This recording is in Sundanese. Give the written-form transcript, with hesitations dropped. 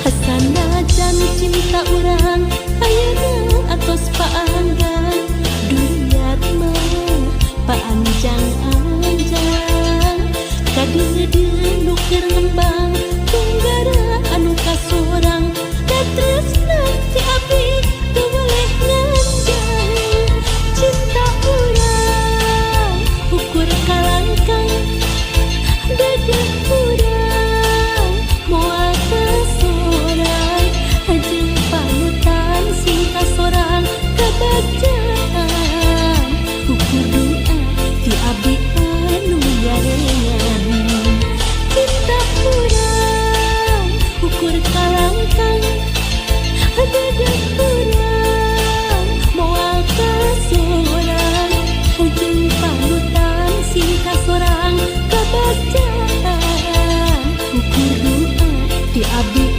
Sanajan cinta urang ayeuna atos paanggang, duriat mah paanjang-anjang. Kadieu nu keur ngembang tunggara anu kasorang, da tresna ti abdi teu weleh nganjang. Cinta urang ukur kalangkang, dedeh urang moal kasorang, jeung panutan sing kasorang kabagjaan, ukur doa ti abdi anu nyarengan. Cinta urang ukur kalangkang, dedeh urang moal kasorang, jeung panutan sing kasorang kabagjaan, ukur doa ti abdi.